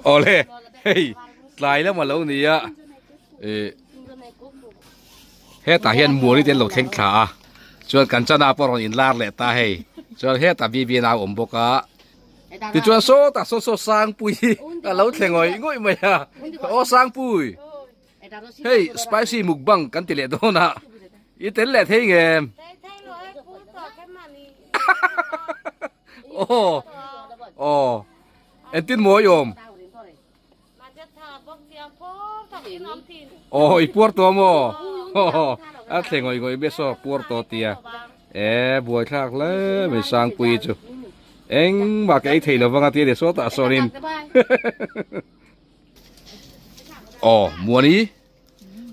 Awle hei tlai lam a lo ni a ih hetah hian muali te an lo thleng thla a chuan kan chana pawh a rawn inlar leh ta hei chuan hetah bbna a awm bawk a tichuan sawtah saw saw sangpui hi a lo thleng ngawih ngawih mai a aw sangpui hei spicy mukbang kan ti leh dawn a i tel leh thei ngem aw aw Entin maw i awm? Aw i puar tawh maw? A thle ngawih ngawih ber saw puar tawh tia. E buai thlak hle mai Sangpui chu. Engmah ka ei thei lo vang a tia ni sawtah sawnin. Aw Muani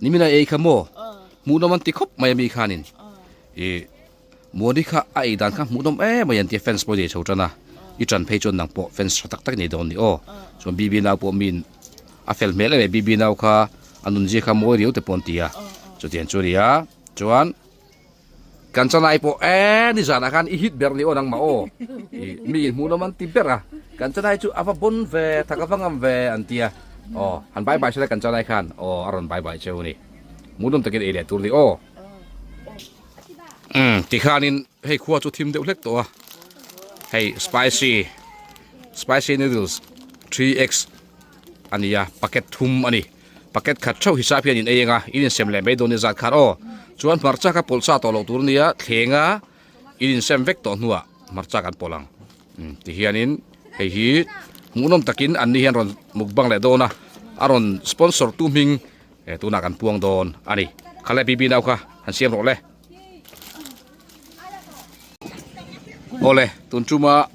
nimina ei kha maw? Hmuhnawm an ti khawp mai ami khanin. I Muani kha a ei dan kha hmuhnawm em mai an tia fans pawh i nei chho tan a, i tan phei chuan nang pawh fans tha tak tak i nei dawn ni aw. Chuan BB nau pawh miin a fel hmel em em BB nau kha a nunzia kha mawi riau te pawh an ti a, chutiang chu a ni a. Chuan kan chanai pawh e nizanah khan i hit ber ni aw nangmah aw i miin hmuhnawm an ti ber a, kan chanai chu a va bawn ve thak a va ngam ve an ti a, aw han bye bye sela kan chanai khan aw a rawn bye bye cheu a ni. Hmuhnawm takin ei leh tur ni aw. Umm tikhanin hei khua chu thim deuh hlek tawh a hei spicy spicy noodles 3x a ni a packet thum a ni packet khat theuh hisap hian in ei anga in insem leh mai dawn nia zat khan aw chuan hmarcha kha pawlh sa tawh loh tur a nia thleng a in insem vek tawh hnuah hmarcha kan pawlh ang umm tihianin hei hi hmuhnawm takin an ni hian rawn mukbang leh dawn a a rawn sponsor tu hming E tunah kan puang dawn a ni. Kha le BB nau kha han siam rawh le. Awle tun tuma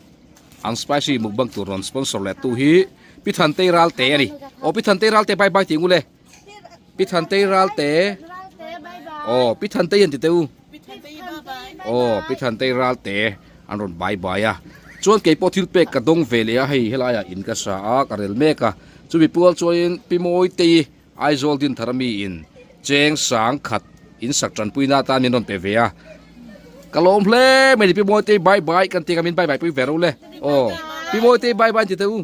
ang spicy mukbang tur rawn sponsor leh tu hi Pi Thantei Ralte a ni. Aw Pi Thantei Ralte bye bye tih ngu le. Pi Thantei Ralte. Aw Pi Thantei an ti teu. Aw Pi Thantei Ralte an rawn bye bye a. Chuan kei pawh thil pek ka dawng ve leh a hei helaiah in ka sa a ka rel mek a. Chumi pual chuanin Pi Mawitei Aizawl Dinthar ami in cheng sang khat in sak tanpuina atan min rawn pe ve a. Ka lawm hle mai ni Pi Mawitei bye bye kan ti kha min bye bye pui ve ro le. Aw Pi Mawitei bye bye an ti teh u.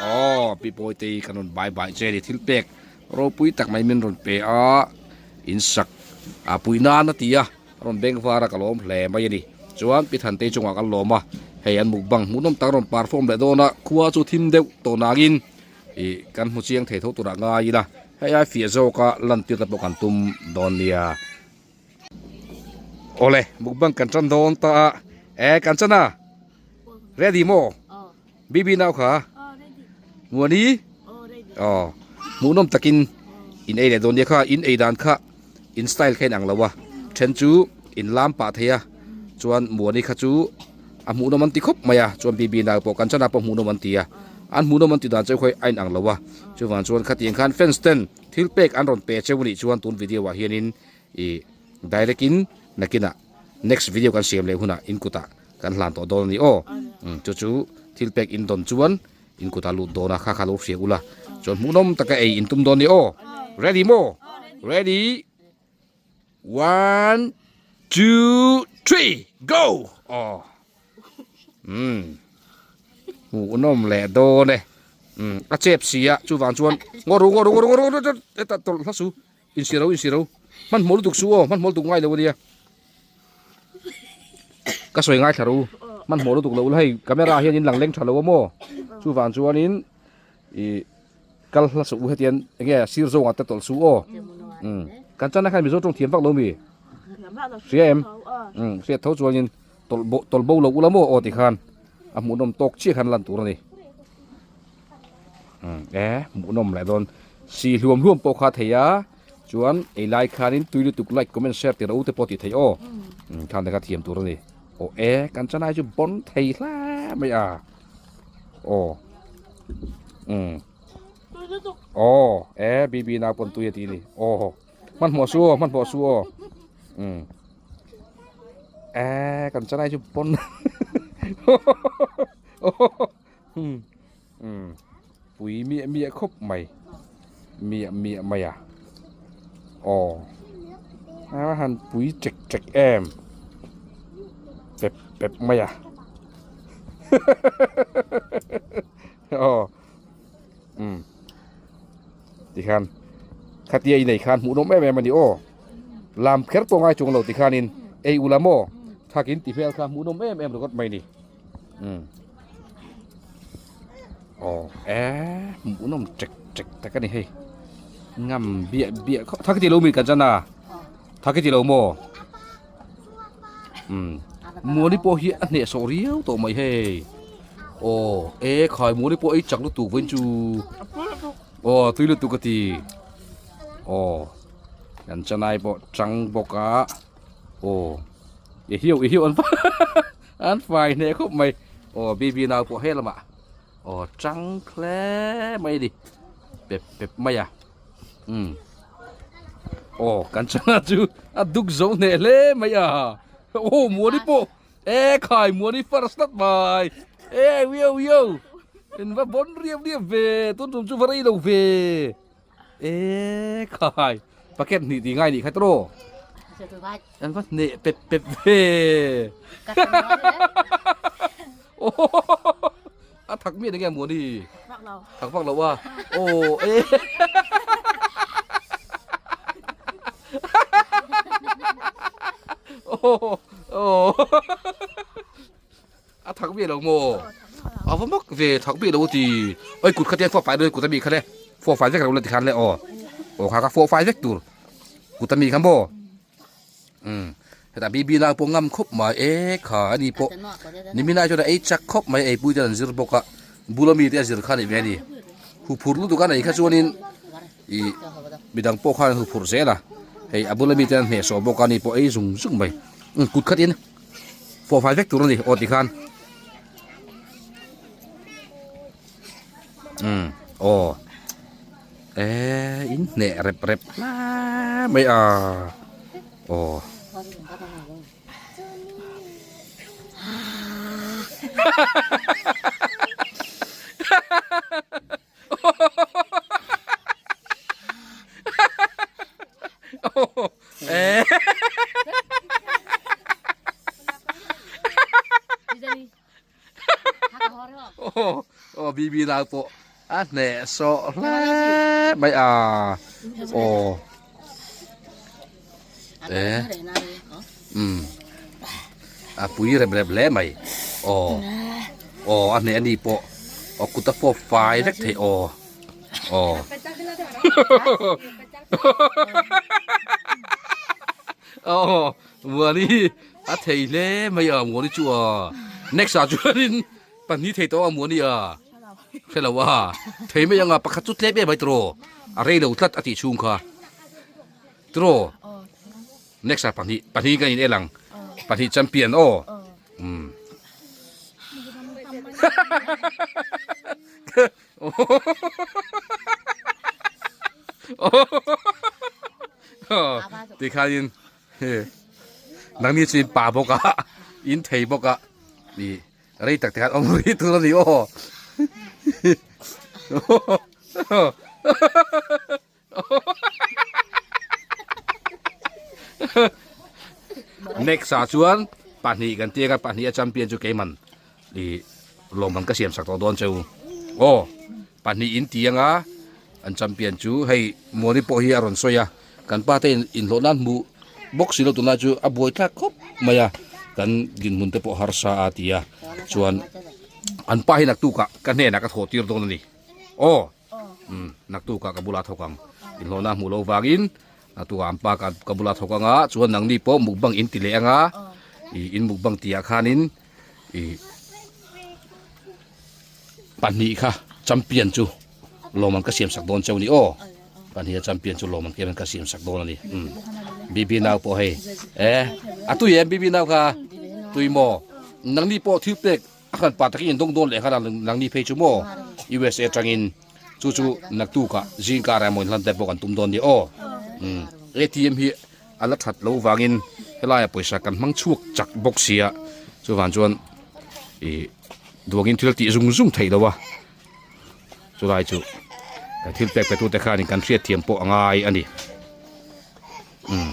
Aw Pi Mawitei kan rawn bye bye che ni thil pek ropui tak mai min rawn pe a in sak a pui nan a ti a. A rawn beng var a ka lawm hle mai a ni. Chuan Pi Thantei chungah kan lawm a, hei an mukbang hmuhnawm tak a rawn perform leh dawn a, khua chu thim deuh tawh nangin ih kan hmu chiang thei tho turah ngai ila, hei ai fiah zawka lantir te pawh kan tum dawn nia. Awle, mukbang kan tan dawn ta a, e kan chan a, ready maw? Bibi nau kha? Muani? Aw, hmuhnawm takin in ei leh dawn nia kha, in ei dan kha in style kha in ang lo a, then chu in lam pah thei a, chuan Muani kha chu a hmuhnawm an ti khawp mai a, chuan Bibi nau pawh kan chana pawh hmuhnawm an ti a, an hmuhnawm an ti dan cheu kha a in ang lo a, chuvang chuan khatiang khan fans ten thil pek an rawn pe cheu anih chuan tun video ah hianin ih direct in nakinah next video kan siam leh hunah in kutah kan hlan tawh dawn a ni aw chu chu thil pek in dawn chuan in kutah lut dawn a kha kha lo hria ula chuan hmuhnawm taka ei in tum dawn a ni aw ready maw ready one two three go aw umm hmuhnawm leh dawn e umm a chep si a chuvang chuan ngaw ru ngaw ru ngaw ru ngaw ru hetah tawlh hla su. Insi ro insi ro hmanhmawh lutuk su aw hmanhmawh lutuk ngai lo ania ka sawi ngai thla ro hmanhmawh lutuk lo ula hei camera hian in lang leng tha lo a maw chuvang chuanin ih kal hla suh u hetian enge sir zawngah te tawlh suh aw um kan chana khan mizo tawng thiam vak lo mi hria em um hriat tho chuanin tawlh bo tawlh bo lo ula maw aw tikhan a hmuhnawm tawk chiah khan lan tur a ni. Umm e hmuhnawm leh dawn si hluam hluam pawh kha thei a chuan ei lai khanin tui lutuk like comment share tih ro te pawh tih theih aw umm khan te kha thiam tur a ni aw e kan chanai chu bawn thei hle mai a aw umm aw e bb nau pawn tui a tih a ni aw hmanhmawh su aw hmanhmawh su aw umm e kan chanai chu bawn Umm umm pui miah miah khawp mai miah miah mai a aw a han pui chek chek em pep pep mai a aw. Tikhan khatia i nei khan hmuhnawm em em a ni aw. Lam kher pawh ngai chuang lo tikhanin ei ula maw thakin ti hmel kha hmuhnawm em em ringawt mai ni. Umm aw e hmuhnawm ṭek ṭek tak a ni hei. Ngam biah biah khawp thak i ti lo mi Kanchana thak i ti lo maw? Umm Muani pawh hi a hnehsawh riau tawh mai hei aw e khai Muani pawh ei chak lutuk vawiin chu aw tui lutuk a ti aw kan chanai pawh chang bawk a aw i hiu i hiu an an fai hneh khawp mai aw bibi nau pawh he lamah aw chang hle mai a ni pep pep mai a. Umm aw kan chana chu a duk zo hneh hle mai a aw muani pawh e khai muani first tlat mai e wiau wiau in va bawn riap riap ve tun tum chu va rei lo ve e khai packet hnih tih ngai nih kha tawh an va hneh pep pep ve A thak miah enge muani? Vak lo. Thak vak lo a. Aw e. Aw aw. A thak miah lo maw? A va mak ve thak miah lo ti. Oi kut kha te fawh fai dawn kut ami kha le. Fawh fai vek lo la ti khan le aw. Aw kha kha fawh fai vek tur. Kut ami kha maw? Umm hetah bibi nau pawh ngam khawp mai e kha a ni pawh nimin ai chuan a ei chak khawp mai eipui te an zir bawk a bula mi te a zir kha a nih ve a ni huphurh lutuk a nei kha chuanin ih midang pawh khan an huphurh zel a hei a bula mi te an hnehsawh bawk a ni pawh ei zung zung mai umm kut khatin fawh fai vek tur a ni aw tikhan umm aw. Eee in hneh rep rep hle mai a aw. Aw bibi nau pawh a hneh sawh hle mai a aw e umm a pui rep rep hle mai aw aw a hneh a ni pawh aw kut a fawp fai vek thei aw aw aw Muani a thei hle mai a Muani chu a next ah chuanin pahnih thei tawh a Muani a hre lo a thei mai anga pakhat chu tlem em ai tiraw a rei lo tlat a tih chhung kha tiraw next ah pahnih pahnih kan in el ang pahnih champion aw umm Tikhanin nangni chu in pa bawk a in thei bawk a ih rei tak te khan awm rih tur a ni aw next ah chuan pahnih kan tia kha pahnih a champion chu keiman ih lawmman ka siam sak tawh dawn cheu aw pahnih in ti anga an champion chu hei muani pawh hi a rawn sawi a kan pa te inhlawh nan hmuh bawk si lo tunlai chu a buai thlak khawp mai a kan dinhmun te pawh harsa a ti a chuan an pa hi naktukah ka hnenah ka thawh tir dawn a ni aw umm naktukah ka bulah thawk ang inhlawhna hmuh loh vangin naktukah an pa ka bulah thawk anga chuan nangni pawh mukbang in ti leh anga ih in mukbang tih ah khanin ih pahnih kha champion chu lawm an ka siam sak dawn cheu ni aw pahnih a champion chu lawm an kem an ka siam sak dawn a ni umm bibi nau pawh hei e a tui em bibi nau kha tui maw nangni pawh thil pek a khan pa takin in dawng dawn leh khan nangni phei chu maw USA atangin chu chu naktukah zingkar emaw inhlan te pawh kan tum dawn ni aw umm ATM hi a la that loh vangin helaiah pawisa kan hmang chhuak chak bawk sia chuvang chuan ih duangin thil tih zung zung theih loh a chulai chu kan thil pek pe tute khanin kan hriatthiam pawh a ngai a ni umm.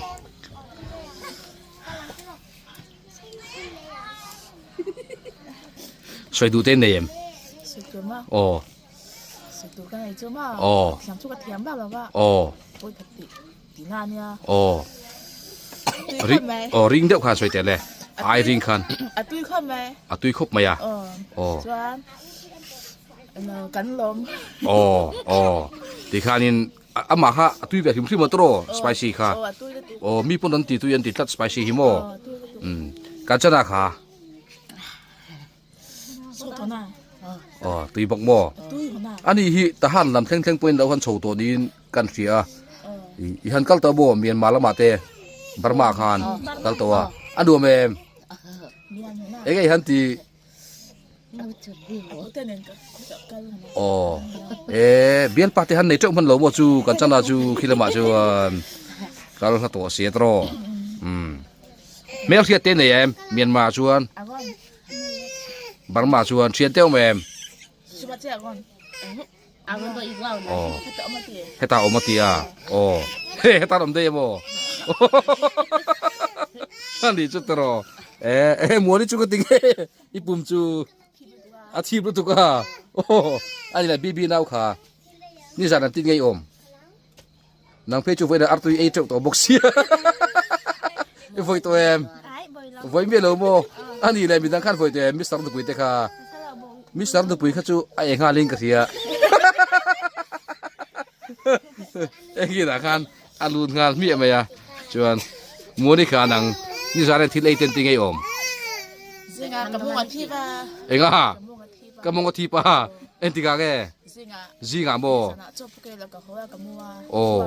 Sawi duh te nei em? Sawi tur maw? Aw. Aw. Aw. Aw. Ring aw ring deuh khan sawi teh le. Ai ring khan. A tui khawp mai. A tui khawp mai a. Aw. Chuan kan lawm. Aw aw tikhanin amah kha a tui ve hrim hrim a tawh spicy kha. Aw mi pawn an ti tui an ti tlat spicy hi maw. Umm Kanchana kha. Aw tui bawk maw. Ani hi Tahan lam thleng thleng pawhin lo han chho tawh niin kan hria a. I han kal tawh maw Myanmar lamah te Burma khan kal tawh a. A nuam em? Enge i han ti? Aw e bialpa te han nei teuh hman lo maw chu kan chana chu khi lamah chuan kal hla tawh si a tawh. Umm hmelhriat te nei em Myanmar chuan? Burma chuan thian te awm em? Aw heta awm a ti a aw he heta awm daih emaw ani chu tawh e e muani chu ka ti nge i pum chu a thip lutuk a aw ani leh bibi nau kha nizan an ti ngei awm. Nang phei chu vawiin artui ei teuh tawh bawk sia. I vawi tawh em? Vawi miah lo maw? A nih leh midang khan vawi tawh em? Mister Nupui te kha. Mister Nupui kha chu a ei nghalin ka hria. Engin ah khan a lut nghal hmiah mai a. Chuan Muani kha nang nizan hian thil ei ten ti ngei awm. Enga? Ka mawng a thip a. Engtikah nge? Zingah maw? Aw.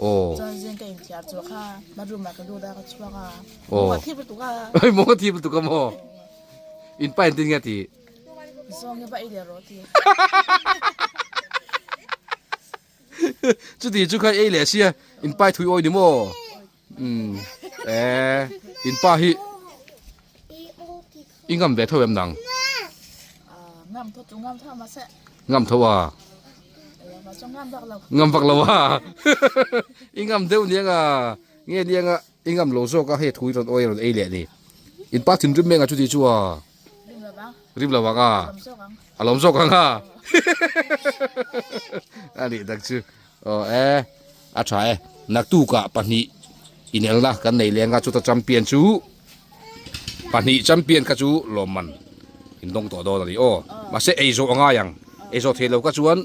Aw. Aw. Oi mawng a thip lutuk a maw? In pa engtin nge a tih? Chuti chu kha ei leh sia in pai thui awi ni maw? Umm eh in pa hi i ngam ve tho em nang? Ngam tho a? Ngam vak lo a i ngam deuh niang a nge niang a i ngam lo zawk a hei thui rawn awi rawn ei leh ni in pa thinrim mek a chuti chu a rim lo ang a a lawm zawk ang a a nih tak chu. Aw e, a tha e. Naktukah pahnih inelna kan nei leng a, chuta champion chu pahnih champion kha chu lawmman indawng tawh dawn a ni aw. Mahse ei zawh a ngai ang, ei zawh theih loh kha chuan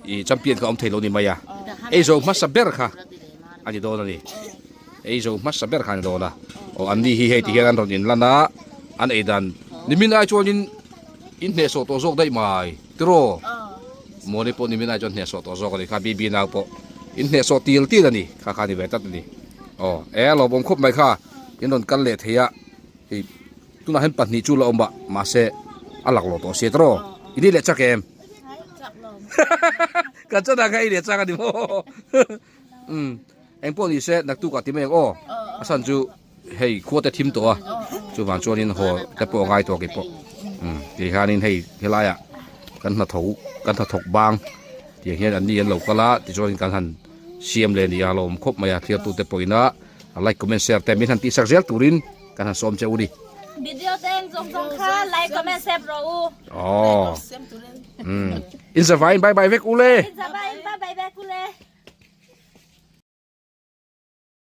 ih champion kha awm thei lo ni mai a, ei zawh hmasa ber kha a ni dawn a ni, ei zawh hmasa ber kha a ni dawn a. Aw an ni hi hei ti hian an rawn inlan a, an ei dan nimin ai chuanin in hnehsawh tawh zawk daih mai tiraw? Mawni pawh nimin ai chuan hnehsawh tawh zawk a ni kha BB nau pawh in hnehsawh til til a ni kha kha ni ve tlat a ni aw e a lawmawm khawp mai kha in rawn kal leh thei a hei tunah hian pahnih chu la awm a mahse a lak lo tawh sia tawh i ni leh chak em kan chuan ah kha i leh chak a ni maw umm eng pawh ni se naktuk ah ti mai ang aw a chhan chu hei khua te thim tawh a chuvang chuanin haw te pawh a ngai tawh keipawh umm ti hianin hei helaiah kan hnathawk kan hnathawk bang tiang hian an ni an lo kal a tichuanin kan han siam leh a ni a lawm khawp mai a thlir tute pawhin a like comment share te min han tihsak zel turin kan han sawm che u ni. Video te eng zawng zawng kha like comment share rawh u. Aw umm in zavaiin bye bye vek u le. In zavaiin bye bye vek.